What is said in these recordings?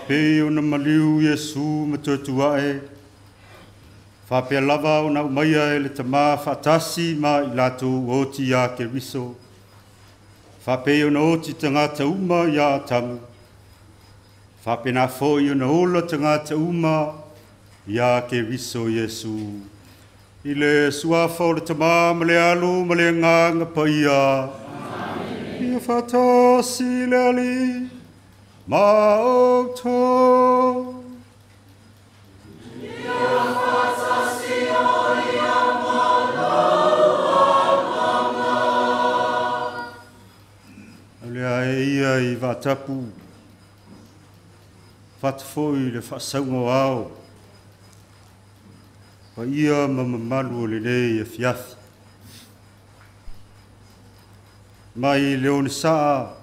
Faapei ona maliu Iesu ma toe tuae, faapea lava ona aumaia e le Tamā faatasi ma i latou oti ia Keriso, faapei ona oti tagata uma ia Atamu, faapena foi ona ola tagata uma ia Keriso Iesu. I le suafa o le Tamā ma le Alo ma le Agaga Paia, ia faatasi le Alii ma outou. Ia faatasi ia ma lou agaga. O lea e ia i vaatapu, fata foi le faasauga o ao, paia ma mamalu o lenei afiafi. Mai le onesaa,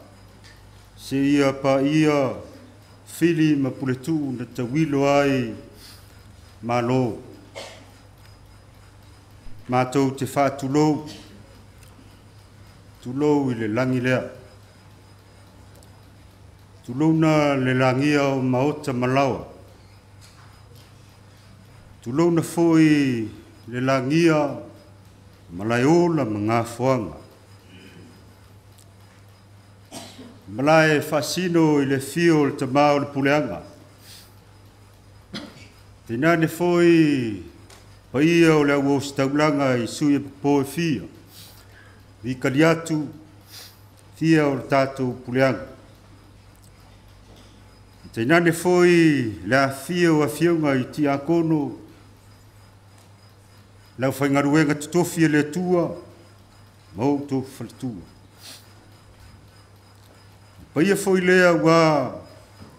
seia paia fili ma puletuu na tauilo ai malo. Matou te faatulou, tulou i le lagi lea. Tulouna le lagia o maota ma laoa. Tulouna foi le lagia malaeola ma gafoaga. Malae faasino i le afio o le Tamā o le Puleaga. Tainane foi paia o le au ositaulaga i sui e popo e fia, vikali atu fia o le tatou Puleaga. Tainane foi le afifio o afioga i tiakono, le aufaigaluega totofi a le Atua ma outou faletua. Paia foi lea ua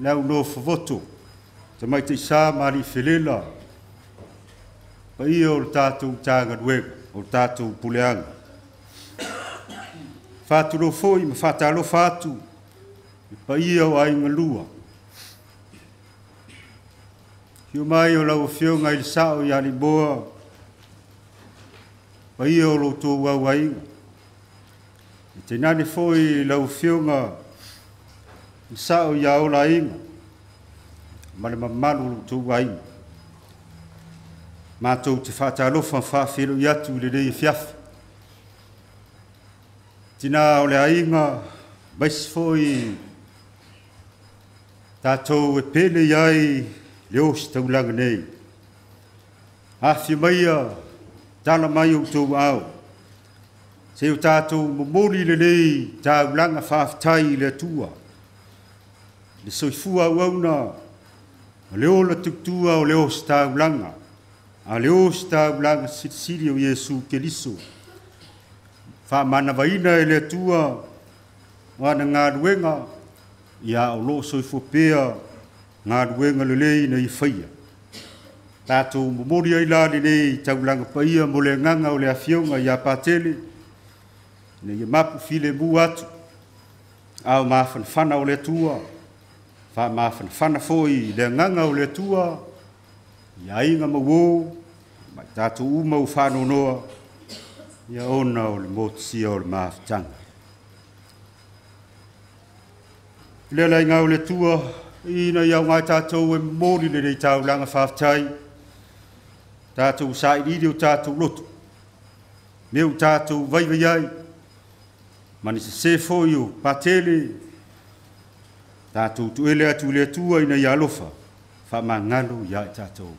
le au nofo tamaitai sa ma alii felela, paia o le tatou Matagaluega, o le tatou Puleaga. Faatulou foi ma faatalofa atu i paia o aiga lua. Afio mai o lau Afioga i le Sao ia Alimoa, paia o lo outou auaiga. E tainane foi lau Afioga i le Sao ia Olaaiga, ma le mamalu o lo outou aiga. Matou te faatalofa faafeiloai atu i lenei afiafi. Tina o le aiga, aemaise foi tatou e pele i ai le ositaulaga nei. Afifio maia, tala mai outou aao, se i o tatou momoli lenei taulaga faafetai i le Atua, le soifua auauna, ma le ola tautua o le ositaulaga, a le ositaulaga silisili o Iesu Keriso. Faamanavaina e le Atua o ana galuega, ia o loo soifua pea galuega lelei ina ia faia. Tatou momoli ai la lenei taulaga paia mo le agaga o le Afioga ia Patele, ina ia mapu filemu atu, ao mafanafana o le Atua, faamafanafana foi le agaga o le Atua, i aiga ma uo, ma i tatou uma ua faanonoa, ia ona o le motusia o le mafutaga. Le laina o le Atua, ina ia aoga tatou e momoli lenei taulaga faafetai, tatou sailiili o tatou loto, mea ua tatou vaivai ai, ma ni sese foi o Patele, tatou tuele atu i le Atua ina ia alofa, faamagalo ia i tatou.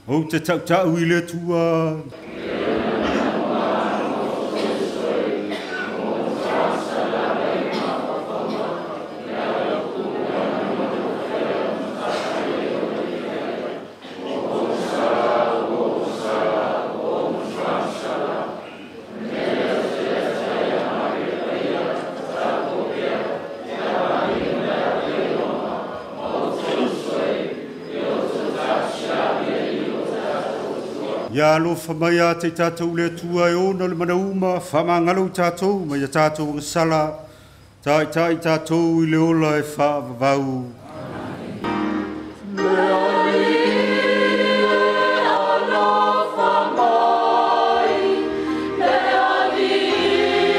Ou te tautau i le Atua. Ia alofa mai a te tatou le Atua e ona le manauma, faamagalo i tatou ma ia tatou agasala, taitai tatou i le ola e faavavau. Le Alii e alofa mai, le Alii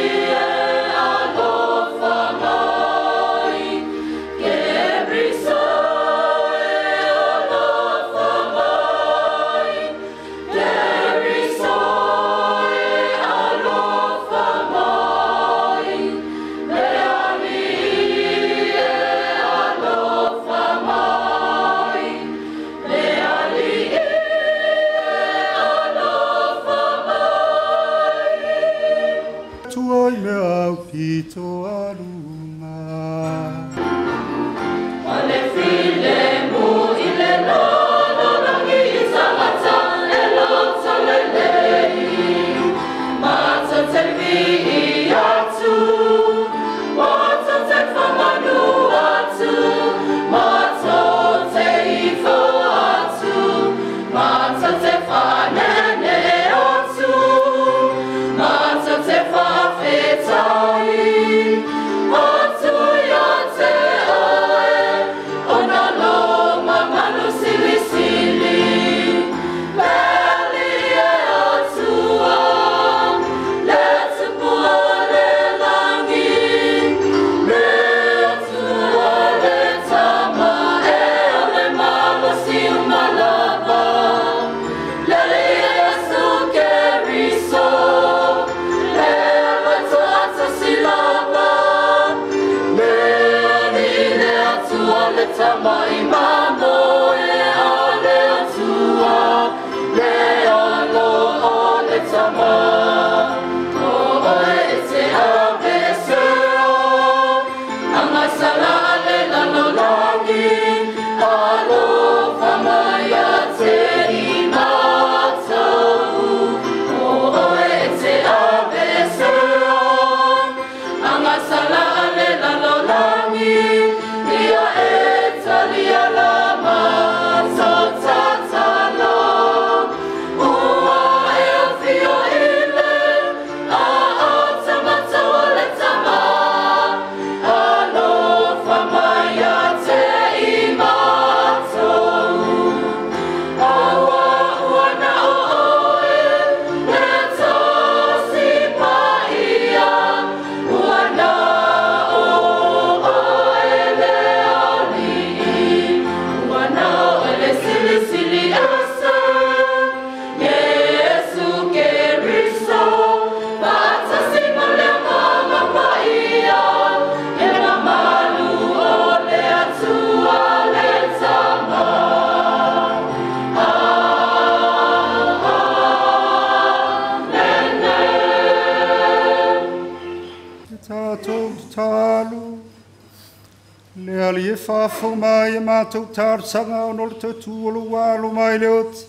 Le ali e whaafo mai e mātou tārsanga o no le tautu o lo walo mai le oti.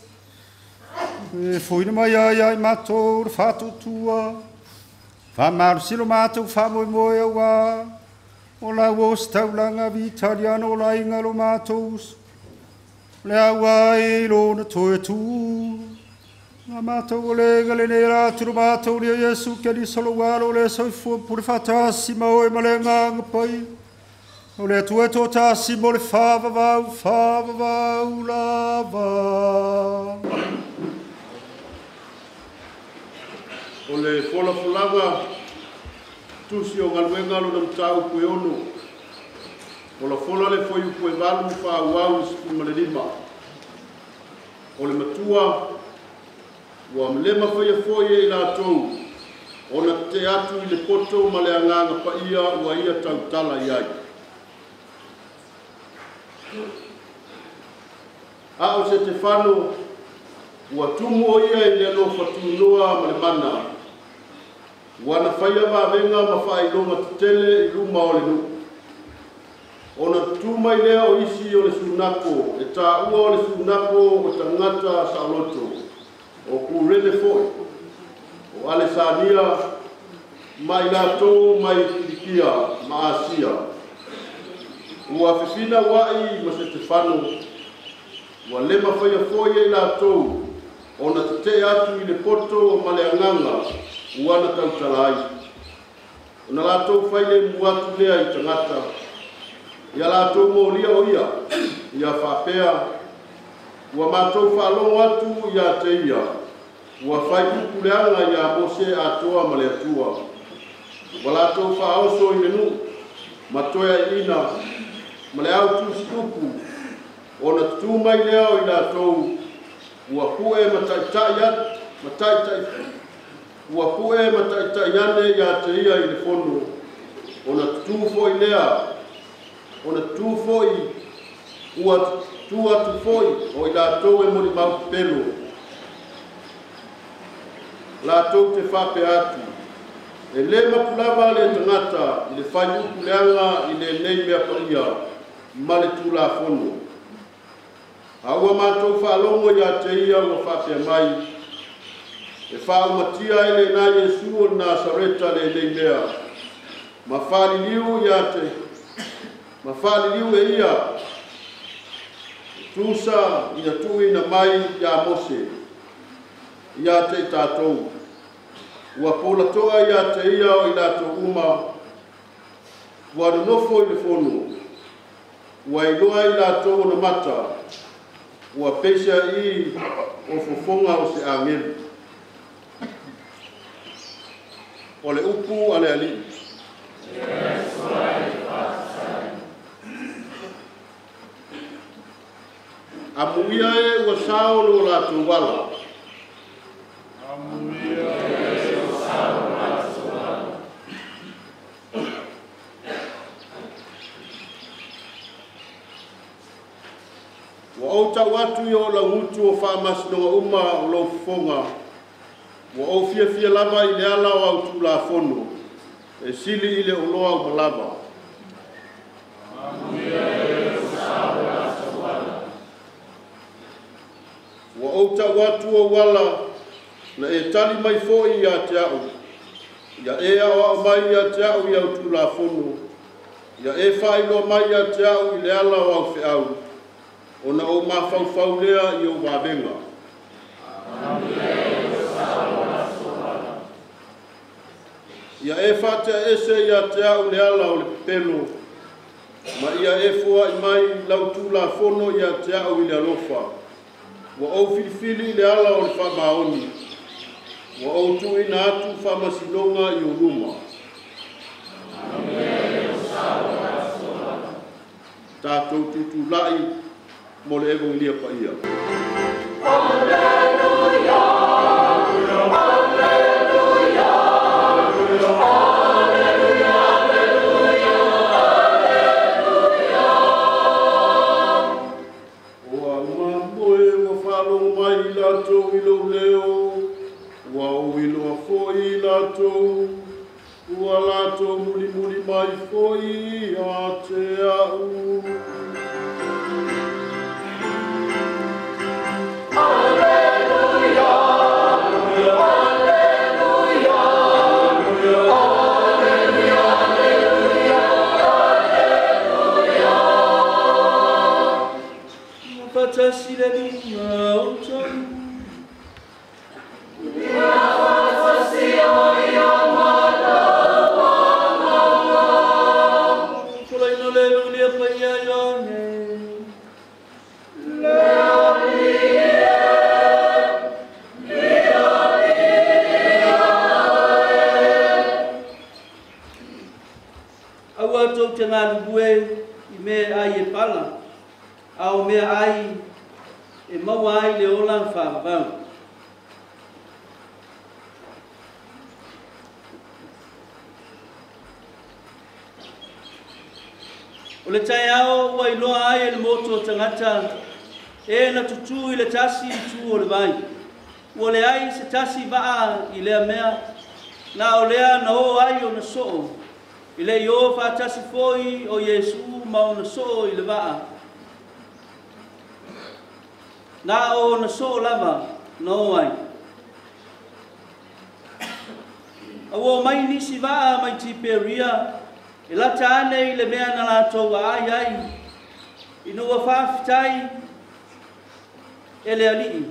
E fuina mai ai ai mātou le whātautua. Wha silo mātou wha moe moe au wā. O la o staulanga vitaliano o la inga lo mātou. Le aua e lona toe tū. Ngā mātou o le ngale nei rā turu mātou lia Yesu ke li solo walo le soifua pure whatasi ma oe ma le nganga pai. O le atua tō tasi mo le whāvavau, whāvavau lava. O le folafolaga tusi o galuega lona mataupu e 6. Folafola le fuaiupu e 8 faaauau i 15. O le matua ua lema faia foi e i latou ona te atu i le poto ma le agaga paia ua ia tautala i ai. A o Setefano ua tumu o ia i le alofa tunoa ma le mana. Ua na faia vavenga ma faailoga tetele i luma o le nuu. Ona tutū mai lea o isi o le sunako, e tāua o le sunako o tagata saoloto, o Kurene foi, o Alesania, ma i latou mai Kilikia ma Asia. Ua fefina wa'i ma Setefano, ua lema faia foi e i latou, ona tete'e atu i le poto ma le agaga ua na tautala ai. Ona latou failemu atu lea i tagata, ia latou molia o ia, ia faapea, ua matou faalogo atu ia te ia, ua fai upu leaga ia Mose atoa ma le Atua. Ua latou faaoso i le nuu, ma toe aiina, ma le au tusi upu, ona tutū mai lea o i latou, ua pue ma taitai atu, ma taitai, ua pue ma taitai ane ia te ia i le fono, ona tutū foi lea, ona tutū foi, ua tutū atu foi o i latou e molimau pepelo. Latou te faapea atu, e lē mapulava le tagata i le fai upu leaga i lenei mea paia ma le tulafono. A ua matou faalogo ia te ia ua faapea mai, e faaumatia e lena Iesu o le Nasareta lenei mea, ma faaliliu ia te, ma faaliliu e ia, tusa ina tuuina mai ia Mose, ia te i tatou. Ua polatoa ia te ia o i latou uma, ua nonofo i le fono, ua iloa i latou ona mata, ua peisa i o fofoga o se agelu. O le upu a le Alii. Amuia e ua sao lo latou ala. Amuia e ua sao lo latou ala. Ua ou tau atu i o laugutu o faamasinoga uma o lou fofoga. Ua ou fiafia lava i le ala o au tulafono, e sili i le oloa uma lava. Amuia e ua sao lo latou ala. Ua ou tau atu ou ala, na e tali mai foi ia te au. Ia e aoao mai ia te au i au tulafono. Ia e faailoa mai ia te au i le ala o au feau. Ona ou mafaufau lea i ou vavega. Ia e faateaese ia te au le ala o le pepelo, ma ia e foai mai lau tulafono ia te au i le alofa. Ua ou filifili i le ala o le faamaoni, ua ou tuuina atu faamasinoga i ou luma. Tatou tutulai mo le evangelia paia. Alleluia, alleluia, alleluia, alleluia, alleluia. Ua mamoe ua faalogo mai i latou i lou leo, ua ou iloa foi i latou, ua latou mulimuli mai foi ia te au. Faatasi le Alii ma outou. Ia faatasi ai ma lou agaga. Folaina le Euangelia Paia a Ioane. Le Alii e, ia viia oe. Aua tou te galulue i mea ai e pala, a o mea ai e maua ai le ola faavavau. O le taeao ua iloa ai e le motu o tagata e na tutū i le tasi itu o le vai. Ua leai se tasi vaa i lea mea, na o lea na o ai ona soo, i le i o faatasi foi o Iesu ma ona soo i le vaa. Na o ona soo lava na o ai. A ua omai nisi vaa mai Tiperia e lata ane i le mea na latou aai ai, ina ua faafetai e le Alii.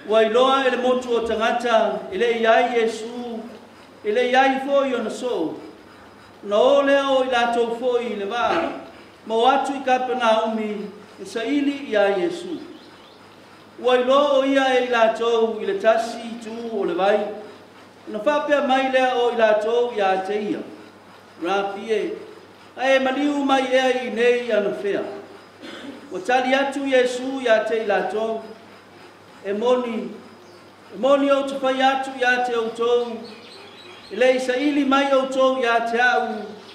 Ua iloa e le motu o tagata e le i ai Iesu, e le i ai foi ona soo. Na o lea o i latou foi i le vaa, ma o atu i Kapenaumi e saili iā Iesu. Ua iloa o ia e i latou i le tasi itu o le vai, ona faapea mai lea o i latou iā te ia, Rapi e, a e maliu mai ea i inei anafea? Ua tali atu Iesu iā te i latou, E moni, e moni ou te fai atu iā te outou, e le i saili mai outou iā te au,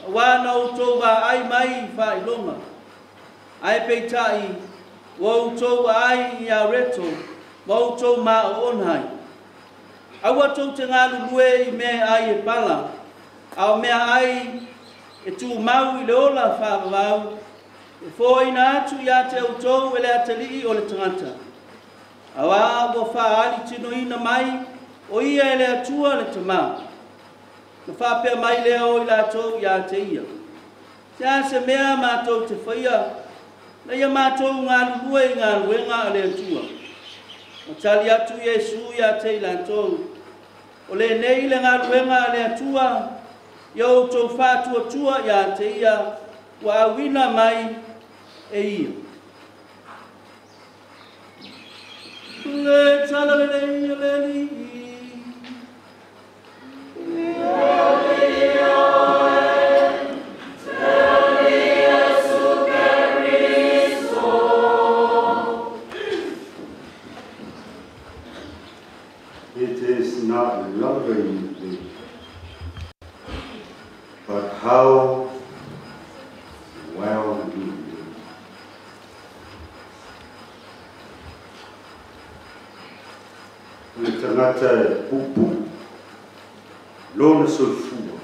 auā na outou vaai mai i faailoga. Ae peitai, ua outou aai i areto ma outou maoona ai. Aua tou te galulue i mea ai e pala, a o mea ai e tumau i le ola faavavau, e foaina atu iā te outou e le Atalii o le tagata. Auā ua faaali tinoina mai o ia e le Atua le Tamā. Na faapea mai lea o i latou iā te ia, Se a se mea matou te faia, na ia matou galulue i galuega a le Atua? Na tali atu Iesu iā te i latou, O lenei le galuega a le Atua, ia outou faatuatua iā te ia ua auina mai e ia. Le tala lelei a le Alii. Ia viia oe, te Alii Iesu Keriso. It is not longer you live, but how well you live. O le tagata e puupuu lona soifua,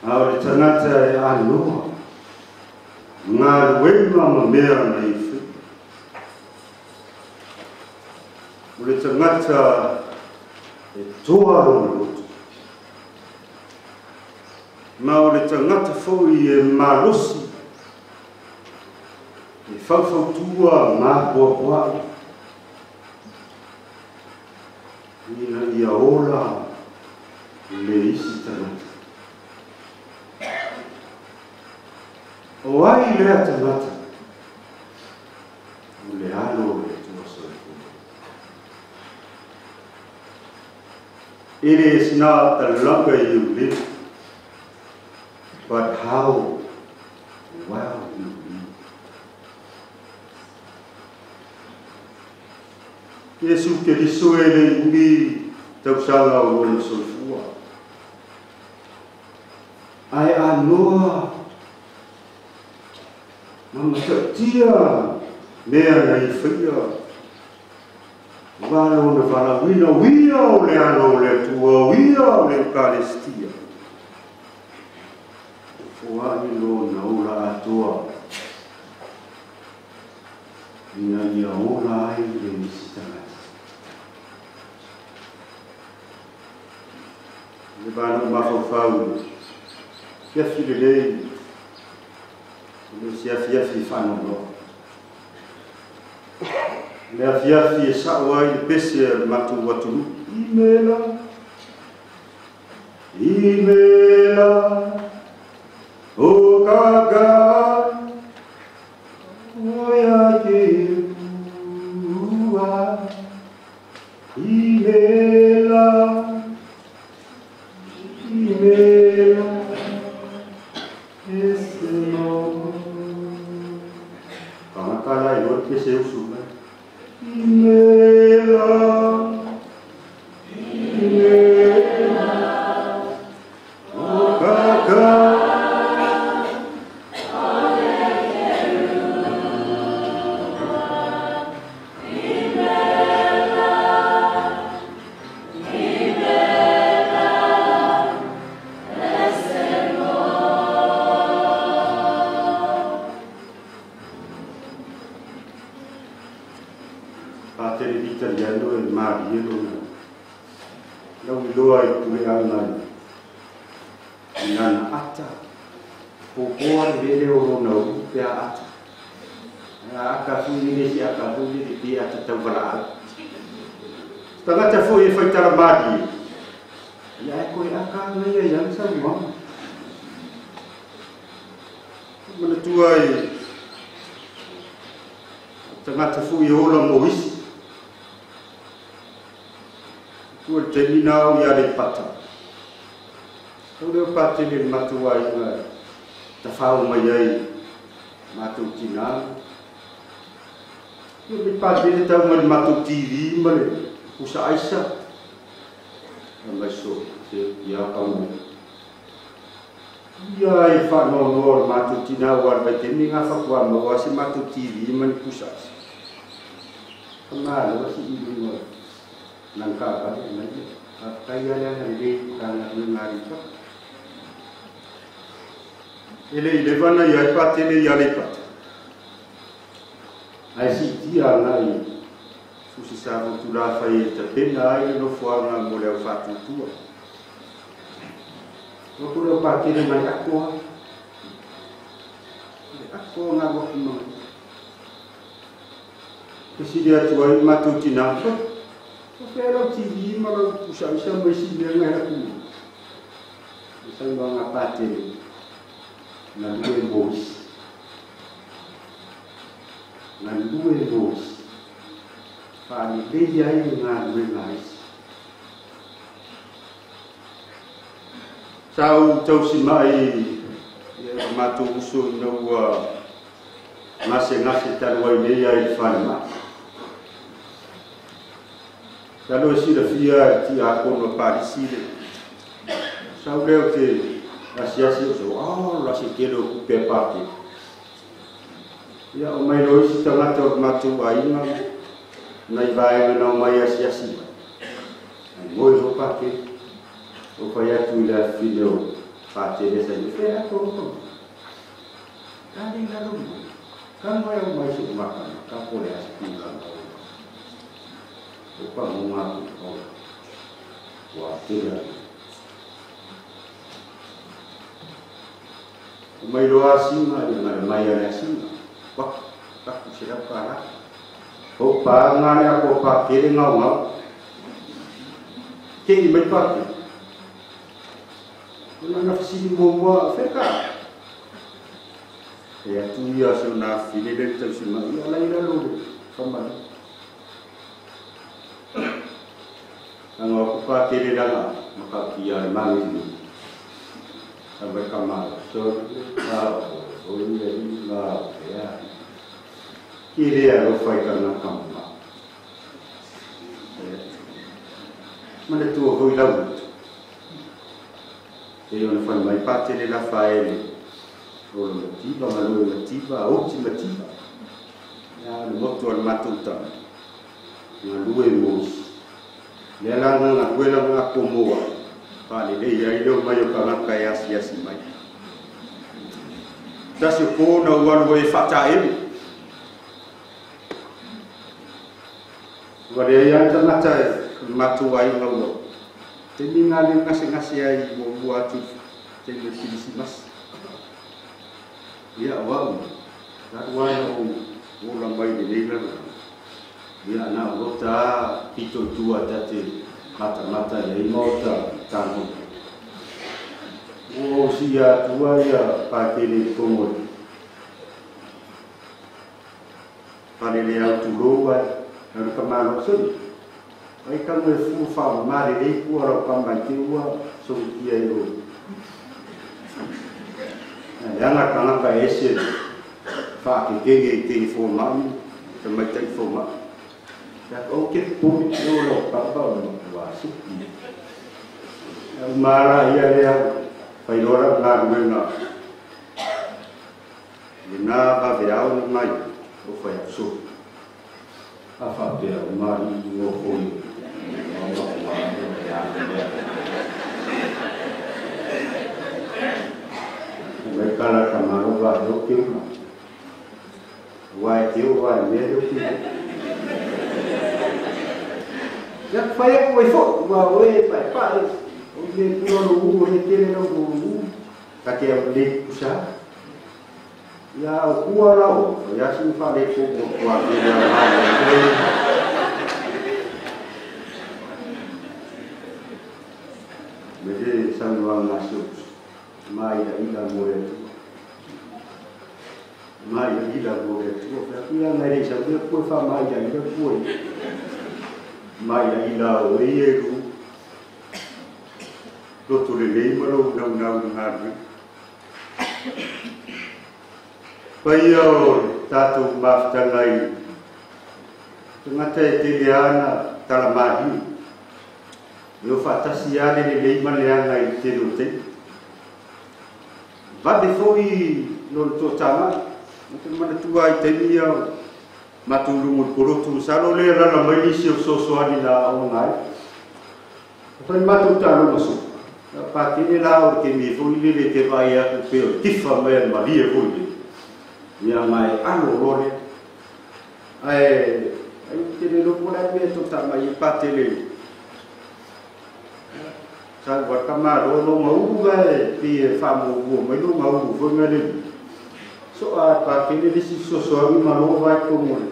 a o le tagata e anoa galuega ma mea na ia faia. O le tagata e toa lona loto, ma o le tagata foi e malosi e faufautua ma apoapoai ina ia ola le isi tagata. O ai lea tagata? O le Alo o le Atua soifua. It is not the longer you live, but how well you live. Iesu Keriso e le i umi tausaga o lona soifua, ae anoa ma matautia mea na ia faia, aua lona valaauina, o ia o le Alo o le Atua, o ia o le Eukalesitia. Foai lona ola atoa ina ia ola ai le isi tagata. Le va na ou mafaufau i afiafi lelei, e le o se afiafi faanoanoa. Le afiafi e sa'o ai le pese a le matou atunuu. Imela, imela, o gaga, o ia ke ua. Imela, imela, ese mo. Tagata la i loa le pese e usu mai. Imela, imela, o gaga. Patele Vitaliano e malie lona lau iloa i pueaga i lana ata popoa le lele o lona ulu pe a ata a aka fui le si aka fui le pe ata tauvalaau tagata foi e faitala malie ia e koe aka agaia i ana saunoaga manatua i tagata foi e ola mo isi tua le taimi na au ia le pata. Tau leo patele le matou aiga tafao mai ai matou tinā. Ia le patele tau mai le matou TV ma le pusa aisa. Mai so se ia pau. Ia e whaanoanoa o le matou tinā ua le vaitemi ngā whakua maua se matou TV ma le pusa aisa. Ka mālo si i lunga nang ka vale mai a kai ala na le ka na ngari pa ele i levana i ai patele i ale pata ai si tia na i fusi sa votu la fai e tapena ai le nofoaga mo le au faatuatua o kura patele mai akoa le akoa ngā waku mai Pesili atu ai matou tinā o whea lau TV ma lau pusa isa mai si mea ngai la kuma. Sa ngā pātere na lue moisi. Na lue moisi. Whaani lehi ai ngā lue ngā isi. Sa au tausi mai ia mātou uso ina ua ngase ngase talu ai nei ai le whane mai. Sa loe silafia i tia kono Parisi le. Sa leo te asiasi o so, oh, la se tele o kupe pate. Ia o mai loe isi tangata o matou aiga, nai vaega na o mai asiasi mai. Ai moi ho pate, o whai atu i la fine o pate le sa i whea ako o kama. Ka le lalo mai, ka mai o mai se umakana, ka pole asi pūlanga o. O pa mo ngā o wa tele atu. O mai loa asinga, ia ngare mai ale asinga. Wak, taku se rau ka rā. O pā ngā le ako pā tere ngau ngau. Ke i mai pā tere. O nana whasiri mō mua wheka. E atu ia se o nā while le tausi mai, ia lai ralo le whamana. Anga o kupa tere ranga, maka ki a le mangi ni. Sa wai ka maa, so, a o ia i ngā o ea. Ki rea ro whai ka ngā kama. Mana tua hoi lau utu. Te ona whai mai pātere la whaele. Rolo mativa, maloe mativa, oti mativa. Ia le motu al matou tama. Ngā lue mosi. Le alanga ngā kuela ngā komoa. Pāle lei ai leo mai o kangaka e asi asi mai. Tasi o kōna ualu e whataelu. Ua lea ia tangata e matou ai ngā ua. Te mi ngā leo ngase ngase ai mua mua atu te me kirisimasi. Ia o au. Rarua ai o ola mai le leila. Ia na o lota pito i tua tate matamata i ai maota tango. Ua o si atua ia pātele i tongo. Palele au tūlou ai, na ruka malo soli. Ai kango e fu wha mare rei kua rau ka mai te ua sovitia i o. Leanga kanaka ese whaakekenge i te fōmai, te maitai fōmai. Ia o ke puri te o lau papa o le matua suki. Mara ia lea whairora ngā ruenga. Le nā vave au na mai o whai apso. A whapea o mari i ngō hoi. Mai kala ka maro va o ke uma. Wai te o wai me o ke. Ia whai aku e fo, ua oe pai pai. O le puro no u he tele no u. Ka te au le kusa. Ia o kua rau, ia si wha le ko o kua ke le au. Me te sanua ngā siups. Mai ila ila mo le atua. Mai ila ila mo le atua. Whea kuia ngai rei sa kuia kua wha mai ila ila kua. Mai ila ila o e e ru. Roto le lei maro nau nau ngā rui. Paia o tātou mawhitanga i tangata e tele ana talamahi. E o whaatasi ane le lei mane anga i te reo tei. Vabe foi no le tō tāmai. O te mana tua i te mia o matūrungu le korotu. Salo lea lala mai nisi o sosoani la o ngai. O whai mātou tālo maso. Pātene la o te mi foi lele te vai aku pe o tifa mai an maria foi le. Ia mai alo rore. Ai, ai te le lopo lai mea tō tāmai i pātele. Sa waka ro no maunga e pi e wha mō mai no maunga foi ngā le. So a pātele le si sosoangi malo vai kongo le.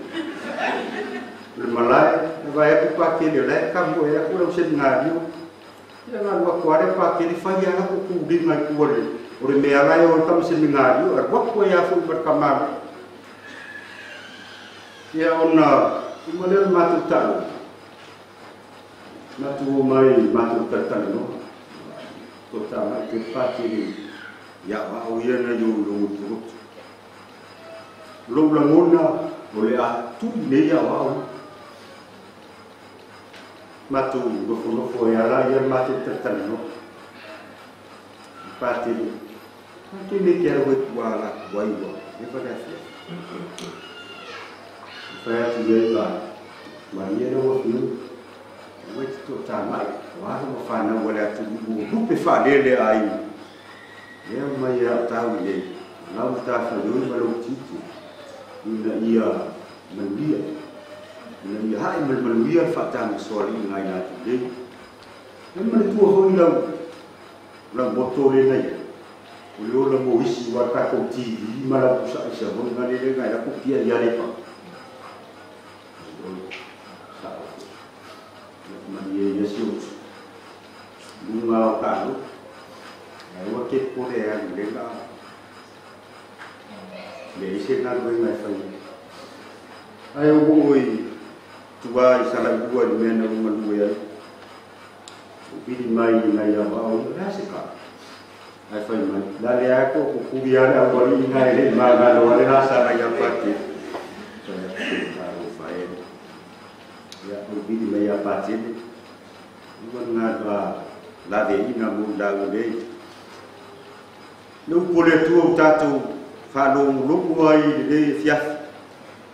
Le malae, vai aku pātele lai kambo e aku lau se ngā rio. Ia ngā rua kuare pātele whai ala ko kūri ngai kua le. O le mea lai o tama se ngā rio, ar waku e afu i marka. Ia ona, umaleo mātou tālo. Mātou o mai mātou tatale no. Tō tā mai te pātele ia wao ia na yo lo turotu. Lou langona o le atu nei ia wao. Mātou nofonofo e ala ia mātou tatale no. Pātele. Pātele te aru e kua ala kua iwa. E whare awhia. Whai atu ia i vā. Maria na wawhiu. Ua te tō tā mai. Wāro ma whānau wale atu ua lupe whaalele ai. Lea mai a tāu i nei. Lau tā whaioi ma lau titi. Ina ia manuia. Ina ia hae manuia whaatanga soari i ngai nātu nei. Nā mana tua hoi lau. Lau moto le nei. O le ola mo isi wa tākou TV ma lau pusa isa hoi ngā lele ngai la kupia i arepa. Mani e ia si otu. Lunga o kālo. Ai ua ke pore a le la. Le ise ngā rui ngai whai. Ai o oi tua i sala ua i mea na unga lue ai. O piri mai i ngai a wao i rea se kā. Ai whai mai. La le ako ko kuri ana au wari i ngai le mā ngā loa le rā sala i a pāte. Whai aku te kāro whai e. Ia o piri mai a pātele. Ua ngā rā lave ina mō lau nei. Le upo le tua o tātou whaalongolongo ai le nei fiafi.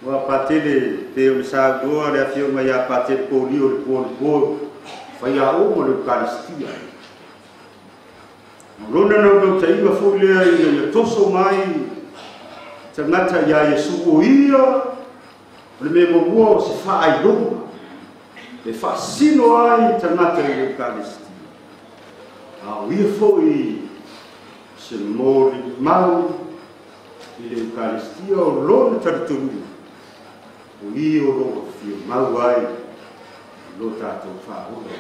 Ua pātele te o le sāunoa le awhionga ia pātele kōlio le pō whai a o le Eukaristia. Lona nau nau taiga fōi lea ina ia toso mai tangata ia Iesu o ia o le mea mamua o se whaailonga. E whaasino ai tangata i le Eukaristia. A o ia fōi se mōri mau i le Eukaristia o lona taritonua. O ia o loa fia mau ai lo tātou whaola.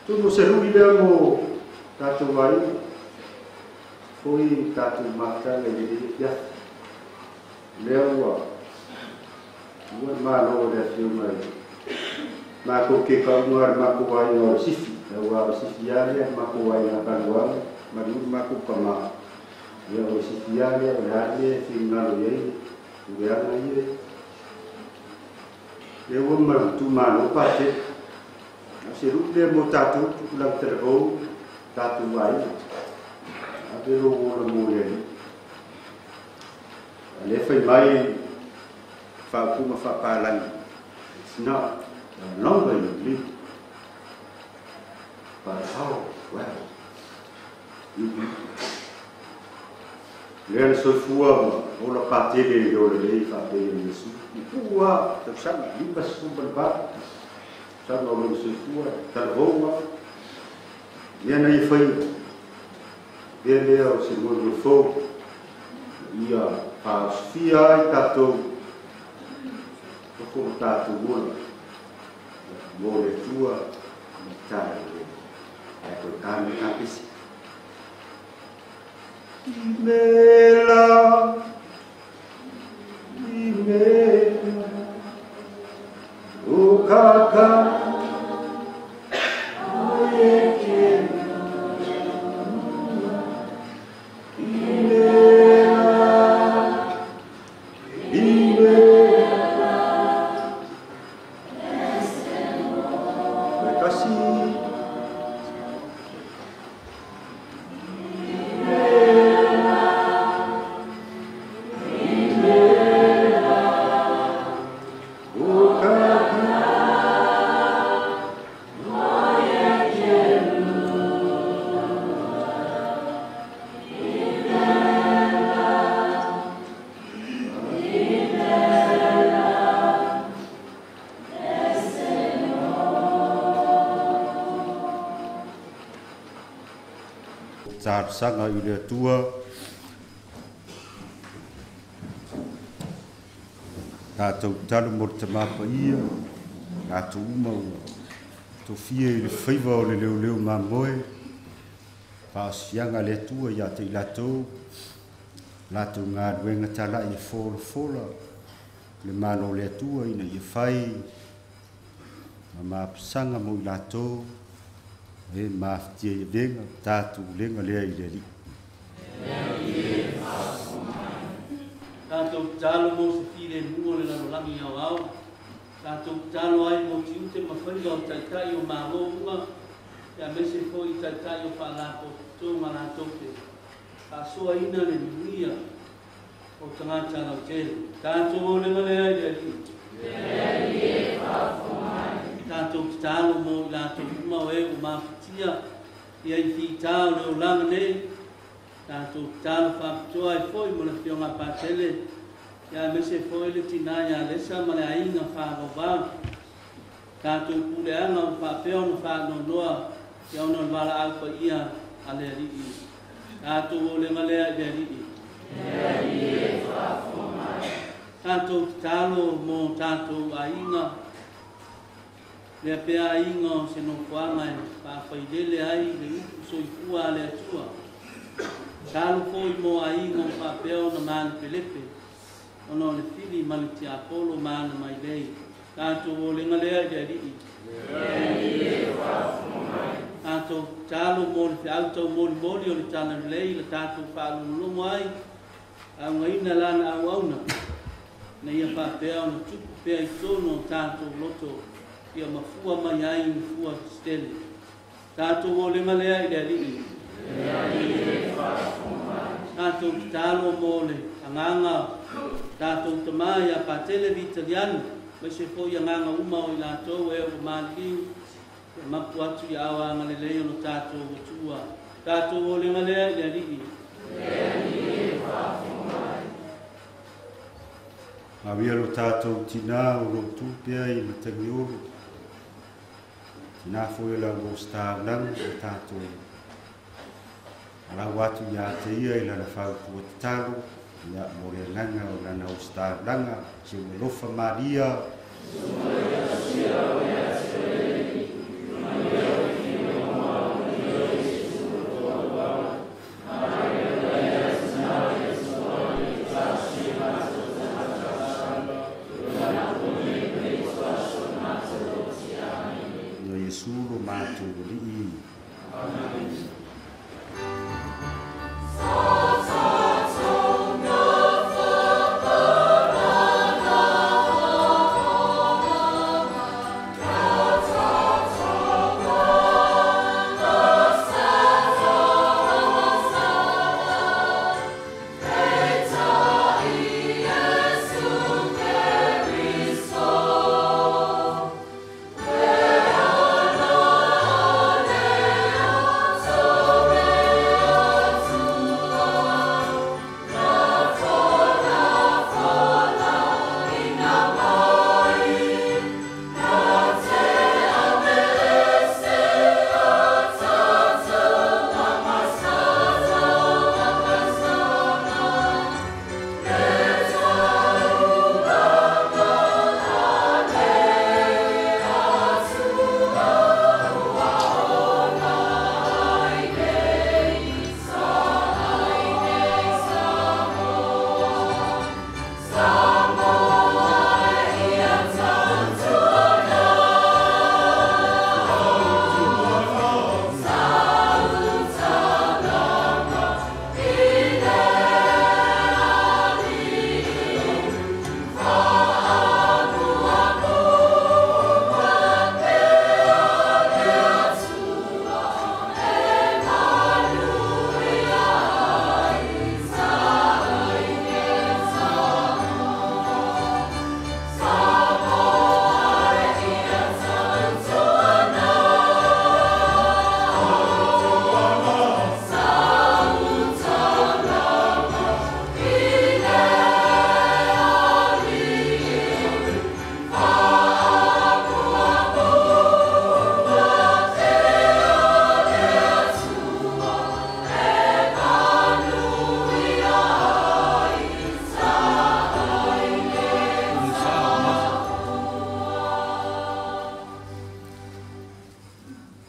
Tunu se hui lea mo tātou ai, foi tātou mātanga i le ia. Lea ua, ua mālo lea whiunga i. Mākou ke kaunga ar mākou ai ngā sifi. Ua o sifi a lea mākou ai ngā kanuanga, mariuri mākou pamā. Ia o sifi a lea, o lea lea, whiungalo iei, ureanga ie. Lea ua marutu mālo pate. Se ru lea mo tātou, tukulang talavou, tātou ai. A te lo ola mo lea ni. A lea whai mai whaapuma whaapālangi. It's not the longer you live, but how well you live. Lea na soifua ma ola pātele i ola lei whaapei o Yesu. I pua, tausanga, 58. Sanga o lona soifua, talavouga. Mea na ia whai, lea lea o se moe moe fou, ia whaosfia ai tātou, toko o tātou ola, mō le tua, ma tāi le, ai koe kāne kāpesi. Imela, imela, o kaka, o e ke imela, imela, kasi. Sanga i le Atua, tātou talo mo le tamapa ia, tātou uma ua tofia i le faiva o le leo leo mamoe, whaasianga le Atua ia te i latou, latou ngā ruenga tala i fola fola, le malo le Atua ina ia whai, ma maapasanga mo i latou, e maftia i venga, tātou lenga lea i le ali. Tātou talo mo se file mua le lalolangi au au. Tātou talo ai mo tiute mawhainga o taitai o mālo uma. Ia mese foi taitai o whaalapo tō ngā rātou te. Whaasoa ina le nuia o tangata lau tele. Tātou o lenga lea i le ali. Tātou talo mo i lātou uma o e o mafatia ia i whitā o le olanga nei. Tātou talo whapitoa i foi mo le whionga pātele. Ia mese foi le tina ia lesa ma le ainga whaavavau. Tātou puleanga o whapeo no whaanonoa ia ono wala au pa ia a le alii. Tātou o lenga lea i le alii. Tātou talo mo tātou ainga. Lea pea ainga o se nofoanga e whawhailele ai le upu soifua a le Atua. Talo foi mo ainga o whapeo na maana pelepe. Ona o le fili ma le tiapolo maana mai lei. Tātou o lenga lea i le alii. Tātou talo mo le whiautau moli moli o le tana lei le tātou whaalongolongo ai. Au ngaina lana au auna. Na ia whapea ona tupu pea i tōno o tātou loto. Ia mafua mai ai mafua stele. Tātou o lenga lea i le alii. Tātou talo mo le anganga. Tātou tamai a patele vitaliano. Mai se foi anganga uma o i lātou e o maliliu. Ia mapu atu i awa anga le lei ono tātou o tua. Tātou o lenga lea i le alii. Ngawia lo tātou tina o lo tupea i matangi oro. Tina foi la mo stāulang o tātou. Alau atu ia te ia i lana whau pua te talo. Ia mo le agaga o lana ositaulaga si ou alofa Maria. Ia Iesu lo matou Alii.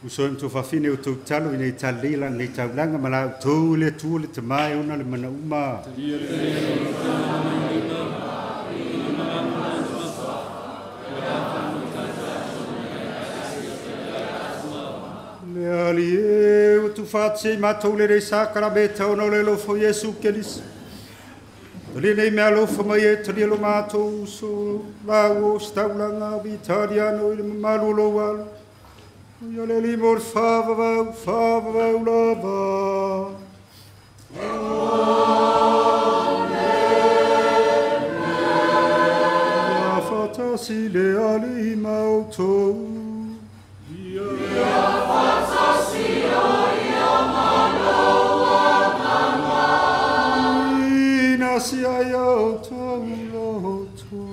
Uso em tofafine o tau talo i nei talila nei taulaga ma la outou le Atua le Tamā e ona le mana uma. Le Alii e ua tuufaatasiai matou lenei sakalameta ona o le alofa o Iesu Keriso. Talia nei meaalofa mai e talia lo matou uso lau o setaulaga Vitaliano i le mamalu o lou alo. Ia le Alii mo le faavavau, faavavau lava. Ia faatasi le Alii ma outou. Ia faatasi ai ma lou agaga. Ina sia ia outou loto.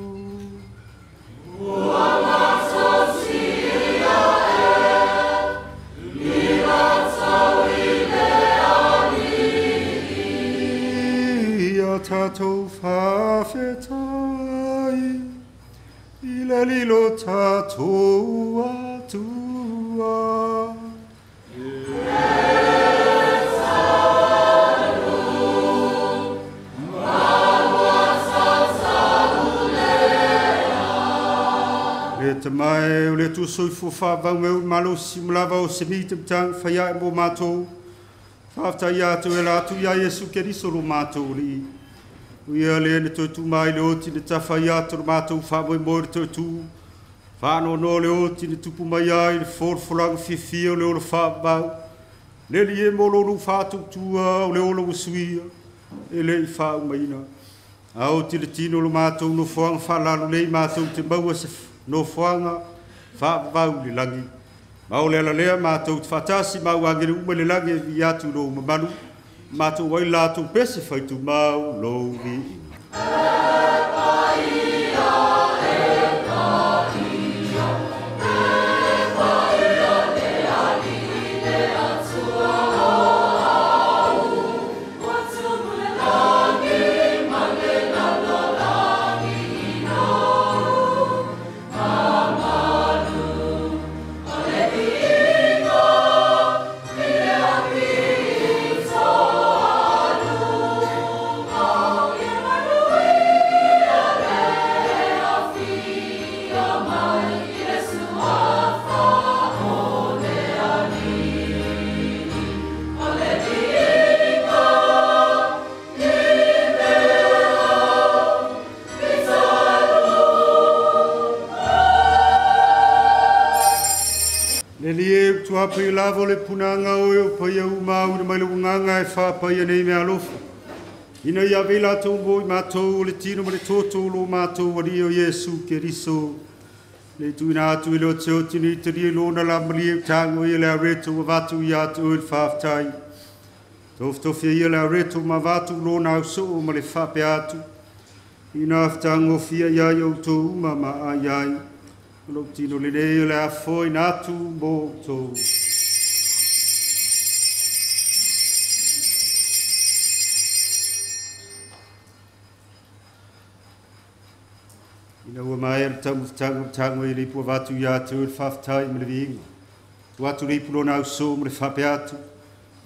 Ua matosia e i latou i le Alii. Ia tatou faafetai i le lilo tatou Atua. Le tamae o le Atua soifua faavau me o le malosi ma lava o se mi te matagi faiae mo matou. Faafetai atu e la atu ia Iesu Keriso lo matou Alii. O ia le na toe tu mai le oti na tafa i atu lo matou faamoemoe le toe tu. Faanoanoa le oti na tupu mai ai le folafolaga fiafia o le ola faavavau. Le li e mo lolu faatutua o le ola ua suia e le i faaumaina. A oti le tino lo matou nofoaga faalalolei matou te maua se nofoaga faavavau i le lagi. Ma o le alalea matou te faatasi ma ua agele uma le lagi e vi atu lou mamalu. Matou ai latou pese faitumau lou viiga. E paia, e paia, e paia le Alii le Atua o au, ua tumu le lagi ma apai lava le punanga o e o paia uma una mai le unganga e whaapai nei mea alofa. Ina ia vei latou mo i mātou o le tino ma le toto lo mātou ali o Iesu Keriso. Le tuina atu i le o te oti ni te ria lona la malie tango i le areto wa vatu i atu o le whaaftai. Tofitofia ia le areto ma vatu lona au soo ma le whape atu. Ina aftango fia ia i o tō uma ma ai ai. O lou tino lenei o le afo ina atu mo tō. Ina ua mai le taumafataga tango i le ipu avatu ia te oe le faafetai ma le viiga. Tu atu le ipu lona ausō ma le faapea atu.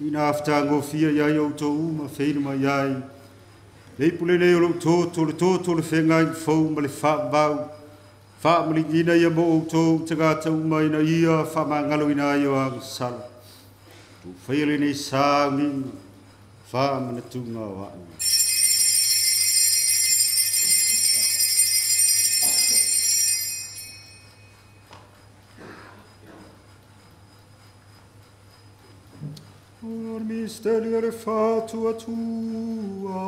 Ina afetagofia ia i outou uma feinu mai ai. Le ipu lenei o lou toto le toto le feagai fou ma le faavavau. Faamaligina ia mo outou tagata uma ina ia faamagaloina ai o agasala. Tufaia lenei sauniga faamanatuga o a'u. O misterio le fatua tua.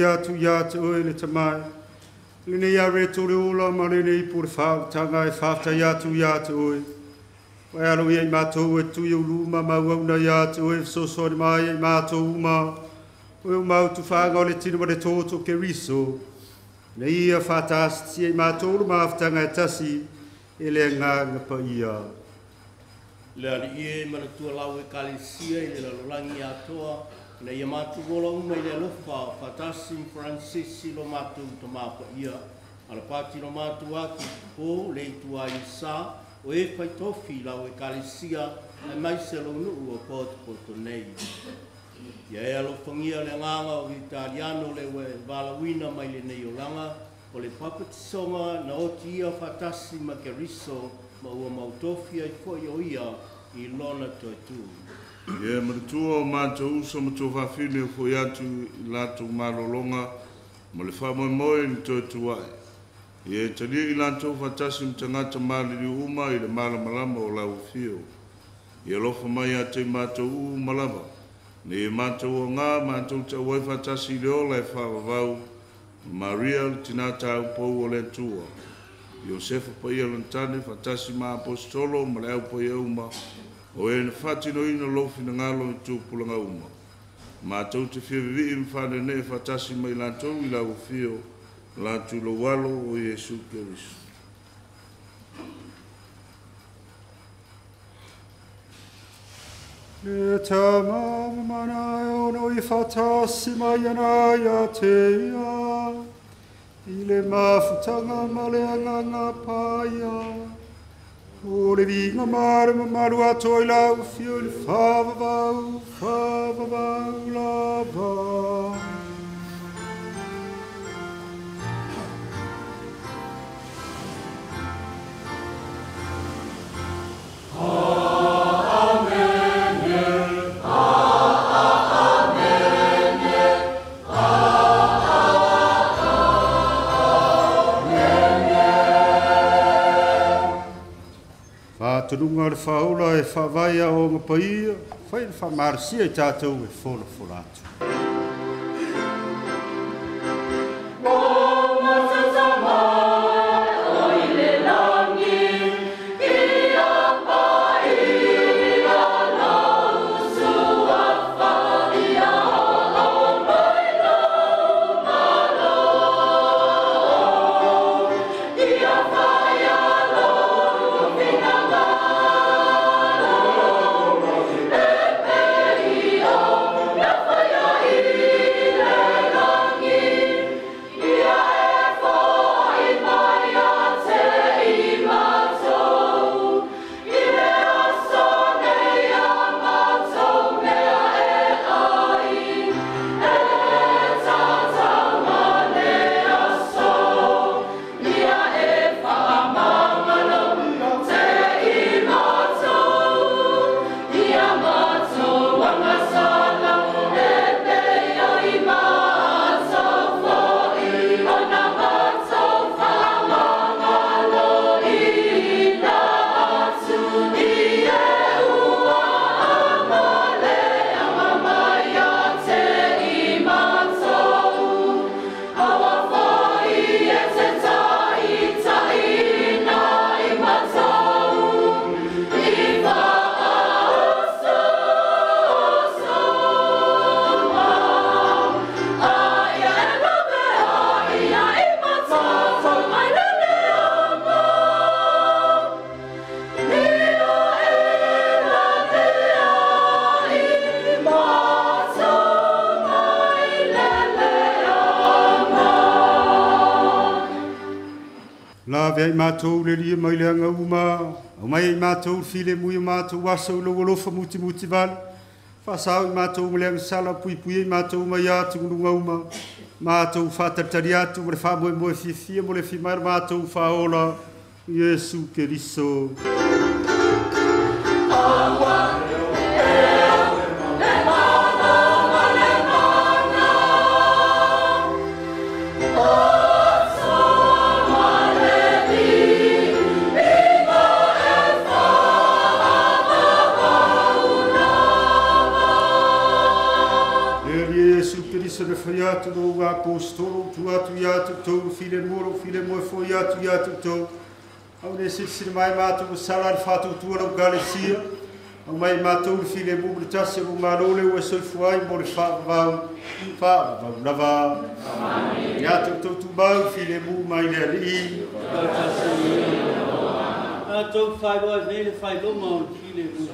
Atu ia te oe le tamai. Lenei areto le ola ma lenei ipu le whautanga e whaftai atu ia te oe. Wai alo ia i mātou e tui o luma mauauna ia te oe whasosoani mai i mātou uma. Oe o mautu whanga o le tino ma le toto ke riso. Nei ia whataasitia i mātou le mawhitanga e tasi e le ngā pa ia. Le ali ie manatua lau e kalesia i le lalolangi atoa. Na ia mātou ola uma i le alofa, whatasi Francisi lo mātou tamapa ia. Ala pāti lo mātou atu po le itua i sa, o e whaitofi lau e kalesia, ai mai se lo nuu o poto nei. Ia e alofangia le nganga o Italiano le ue valawina mai le nei olanga, o le papatisonga na oti ia whatasi ma keriso, ma ua mautofi ai foi o ia i lona toi tū. Ia manatua o mātou uso ma tō whawhine o foi atu i lātou malolonga ma le whamoemoe i le toi tuai. Ia e talia i lātou whatasi mtangata malili uma i le malamalama o lau whio. Ia alofa mai a te mātou uu malava. Nei e mātou o ngā mātou tauai whatasi i le ola e whaavavau. Maria le tinata au pou o le Atua. Iosefa paia lantane whatasi ma apostolo ma le au paia uma. O e na whatino ina lofi na ngalo i tūpulanga uma. Mātou te whia vivi mwhane ne whatasi mai lātou i lau whio, lātou lo walo o Iesu Keriso. Le tama mana ono i whatasi mai ana ia te ia, i le mafutanga ma le anganga paia. O le vinga mare mamalu atoa i lau fio i le whavavau, whavavau lava. Whātununga le whaola e whavaia o ngā paia, whai le whamarasia i tātou e fola fola atu. Ia Ave ai mātou le lia mai le anga uma, au mai ai mātou le file mui o mātou aso i lau alofa muti muti vale. Faasao i mātou ma le agasala puipui ai mātou mai atu ngulunga uma. Mātou whātaritari atu ma le whaamoemoe fiafia mo le fi mai mātou whaola Iesu Keriso. Atu no apostolo tu atu i atu tau file moro file mo fo i atu i atu tau au ne sisi mai mātou o sala le whātou tua lau galesia au mai mātou le file mo le tasi o malo le ua soifua ai mo le whaavau whaavau lava i atu tau tu mau file mo mai le alii Mātou whairoa nei le whailoma o le file mo.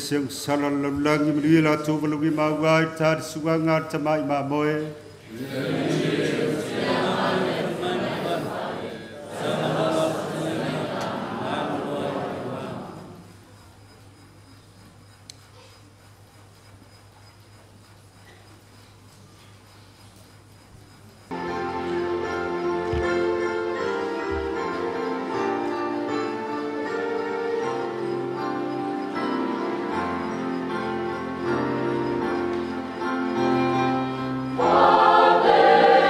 Siang sala laulangi manuia latou valaui maua i tari suaga le tama'i mamoe. Amen.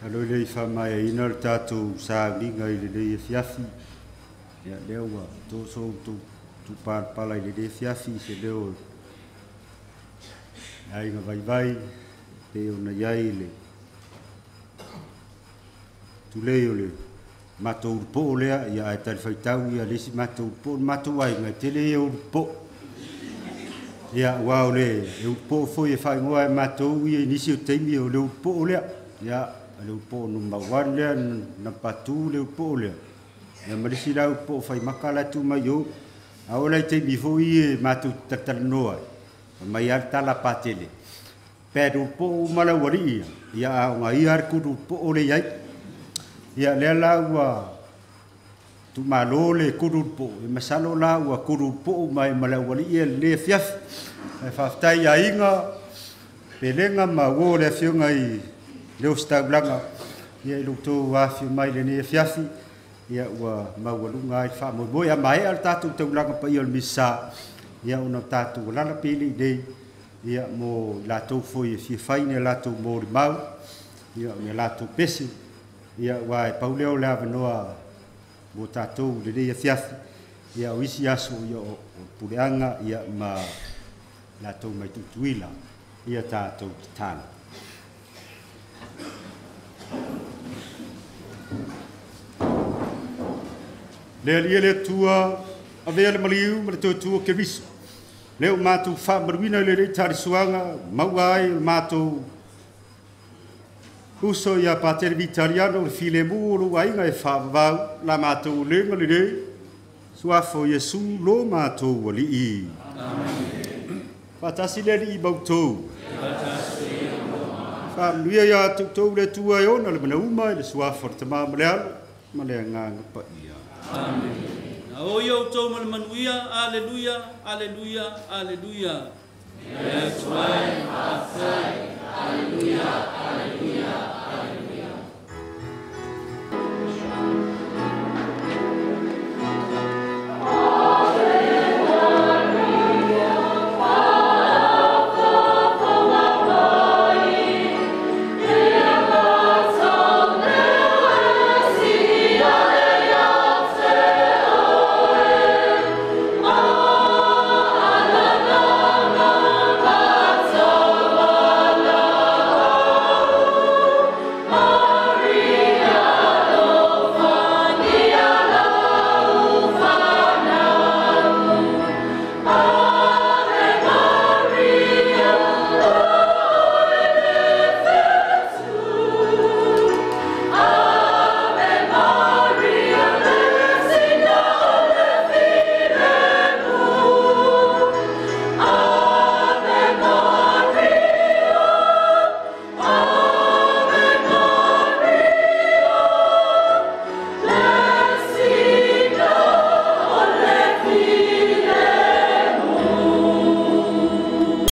Alo le i faamaeaina le tatou sauniga i lenei afiafi. Ia lea ua toso outou tupalapala i lenei afiafi i se leo o le aiga vaivai pei ona i ai le tulei o le matou ulupoo lea, ia ae talifuaitau ia le isi matou ulupoo. O le matou aiga e tele ia ulupoo. Ia aua o le ulupoo foi e faaigoa e matou ia i nisi o taimi o le ulupoo lea. Ia o le ulupoo number 1 lea, number 2 le ulupoo lea. Ia ma le isi la ulupoo faimaka la e tu mai i o. A oo la i taimi foi ia e matou te talatalanoa ai, fai mai lava le tala a Patele, bad ulupoo uma le aualii ia, ia a o gaia le good ulupoo lea e i ai. Ia lea la ua tuumalo le good ulupoo, e masalo la ua good ulupoo mai ma le aualii ia i lenei afiafi. Ae faafetai i aiga, pelega ma uo o le afioga i le Ositaulaga, ia i lo outou afifio mai i lenei afiafi, ia ua maualuga ai le faamoemoe. A maea le tatou taulaga paia o le Misa, ia ona tatou alala pele i nei, ia mo i latou foi e fia fai ni a latou molimau, ia o ni a latou pese, ia aua e pau lea o le avanoa mo tatou i lenei afiafi, ia o isi aso ia o puleaga ia ma latou mai Tutuila, ia tatou tatalo. Le Alii e le Atua, avea le maliu ma le toetua Keriso, lea ua matou faamanuina i lenei talisuaga, maua ai o le matou uso ia Patele Vitaliano, le filemu o lou aiga e faavavau, la matou ulega lenei, suafa o Iesu lo matou Alii. Amen. Faatasi le Alii ma outou. Faamanuia ia te outou le Atua e ona le manauma i le suafa o le Tama ma le Alo ma le Agaga Paia. Amen. Na o ia outou ma le manuia. Aleluia, aleluia, aleluia. Le Atua e faafetai. Aleluia.